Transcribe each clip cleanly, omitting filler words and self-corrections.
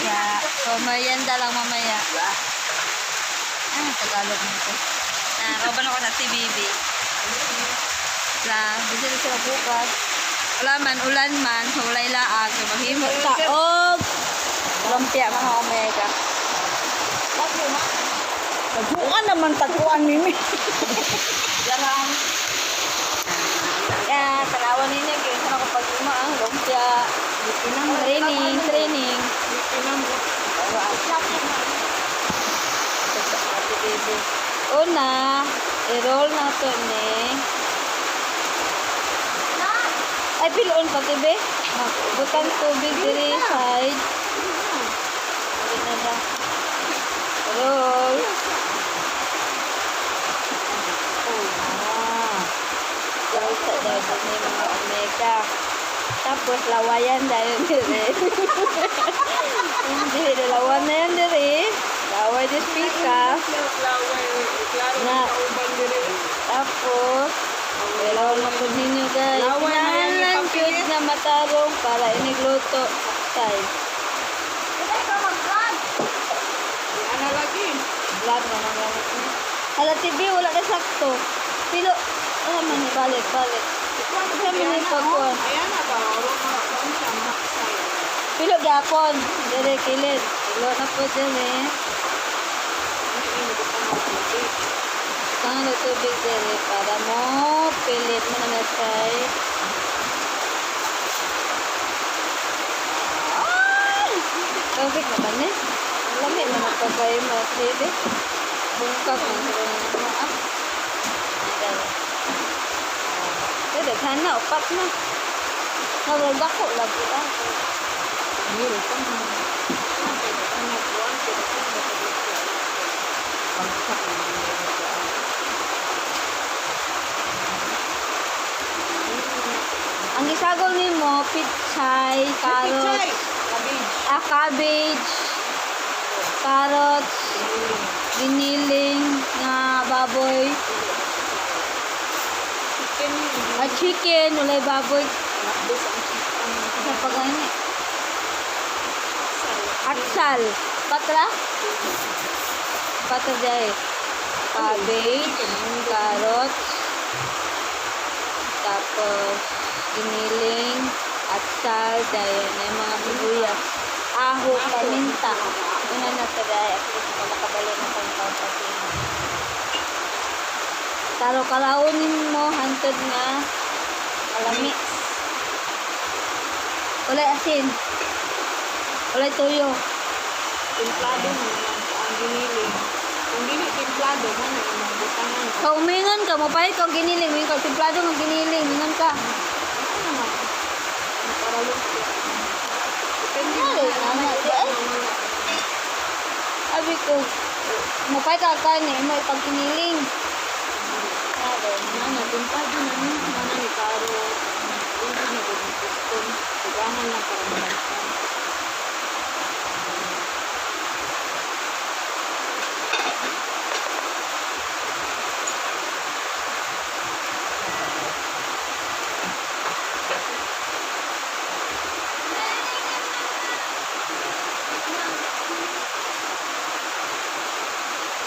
Ya, so merienda lang mamaya. Ah, Tagalog nito. Ah, kauban ako na si Bibi. La, busy na sila bukas. Wala man, ulan man, so walay laag. So maghimo ta og lumpia, mga omega. Taguan naman, taguan mimi. Jarang. Ya, tanawan ninyo kaya saan ako paghimo ang lumpia. Training, training. Ate Bibi. Una, i-roll na to ni. Ay, piloon pa, tibe. Butang tubig diri side. Dili na siya. Roll. Ah. Roll sa daw ni, mga omega. Tapos, lawayan dayon diri. Hindi, lawan na yan diri. Laway di speaker. Flower, klaro Na. na kauban diri. Tapos, ilaw na po ninyo, guys. Laway na yan, Kinahanglan ipapilit. jud na matarong para inigluto. Saktay. Ana lagi. Vlog na mga gamit niya. Hala, TV, wala na sakto. Pilo, ah, man, balik, balik. Sa man ni pagkuhan. Ayan na ba? Oro ka kuan siya maksay. Pilo gyapon. Dire, kilid. Pilo na po dyan eh. Tangan ng tubig dire para mo pilit mo na na siya. Ay! Perfect naman eh. Ang lami naman pagkain mo, TV. Bungkag man sila ng mga ah. Ay, gano'n. Eh, daghan na, upat na. Nawag ako, lagi ah. Miro pa man. Ana kuan kay pagsak na. Ang isagol nimo, pichay, carrots, Cabbage. ah, cabbage, carrots, giniling nga baboy, Chicken yun. ah, chicken, walay baboy. Dos ang chicken. Sa pagani. Atsal. Patra? Patra dyan eh. Cabbage, carrots, tapos giniling, atsal, dahil na yung mga sibuyas. Aho, paminta. Una na ito dahil at least makakabalo na kang pagpapin. Taro kalaunin mo, hantod nga, kalami. Walay asin. Walay tuyo. Templado man ang giniling. Kung dili templado mo na imong butangan. Ka umingon ka, mapahit kang giniling. Mingon ka, templado ng giniling. Mingon ka. Ano naman? Para lumpia. Depende Ano, na ano, di ay. Sabi ko, mapahit ka kanin, mo ipag giniling. Ano? Na templado na ni na ni carrot. Hindi na gud piston. Tugangan lang para malansan.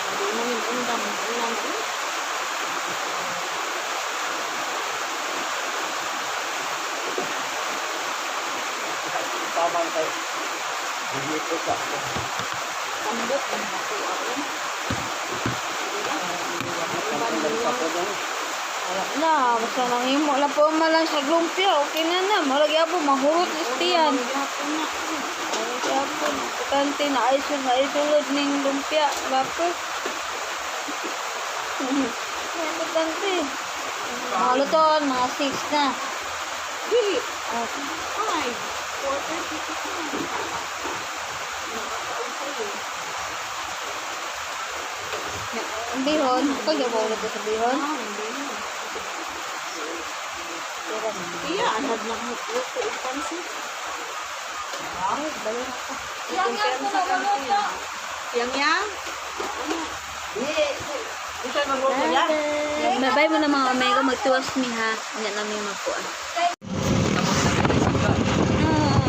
Hindi mo yung undang ulam. Tamang kay hindi ko sa Tambok ang ako ako. Wala na, basta nang imo. Wala po man lang sa lumpia. Okay na na. Marag yapo, mahurot istiyan. Gyapon na. Marag yapo. Importante na ay na isulod ning lumpia. Bapo. Importante. Mga lutoon, mga 6 na. Dili. Oh. 5. 4:30 na. Nakakaon sa'yo. Ang bihon, ikaw yung ulit sa bihon. Ah, hindi na. Iya, anad na mo luto og pansit. Ay, balik na ka. Yang yang ko na luto. Yang yang? Isa magluto niya. Bye-bye mo na, mga omega, magtuwas mi ha. Hindi namin magkuan. Tapos na Ah.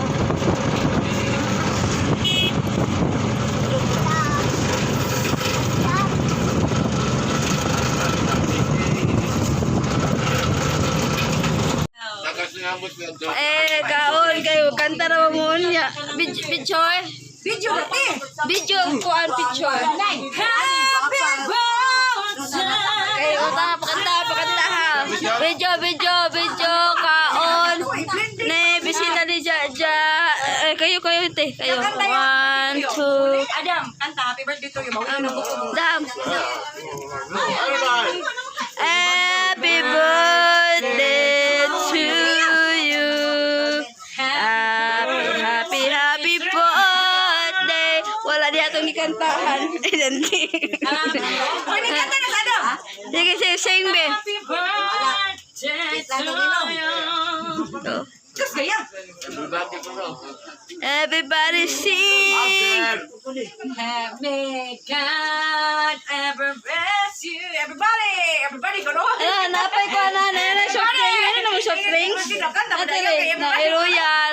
Eh, kaon kayo. Kanta ra mo niya. Picture. Video na ti. Video kuan picture. Happy birthday. Kayo ta pakanta pakanta ha. Video video video kaon. Ne bisita ni Jaja. Eh, kayo kayo te. Kayo. One, two. Adam, kanta happy birthday to you. Mawala na buko. Dam. Happy birthday to you. Happy, happy, happy birthday. Wala di atong gikantahan. Nanti. Uy, may kanta na sa Adam. Sige, sige, sing be. Happy birthday to you. Diyos kaya. Everybody sing. Have may God ever bless you. Everybody, everybody, go on. Ala, napay ko na na na soft drink. Ano na mo soft drinks? Ate, na royal.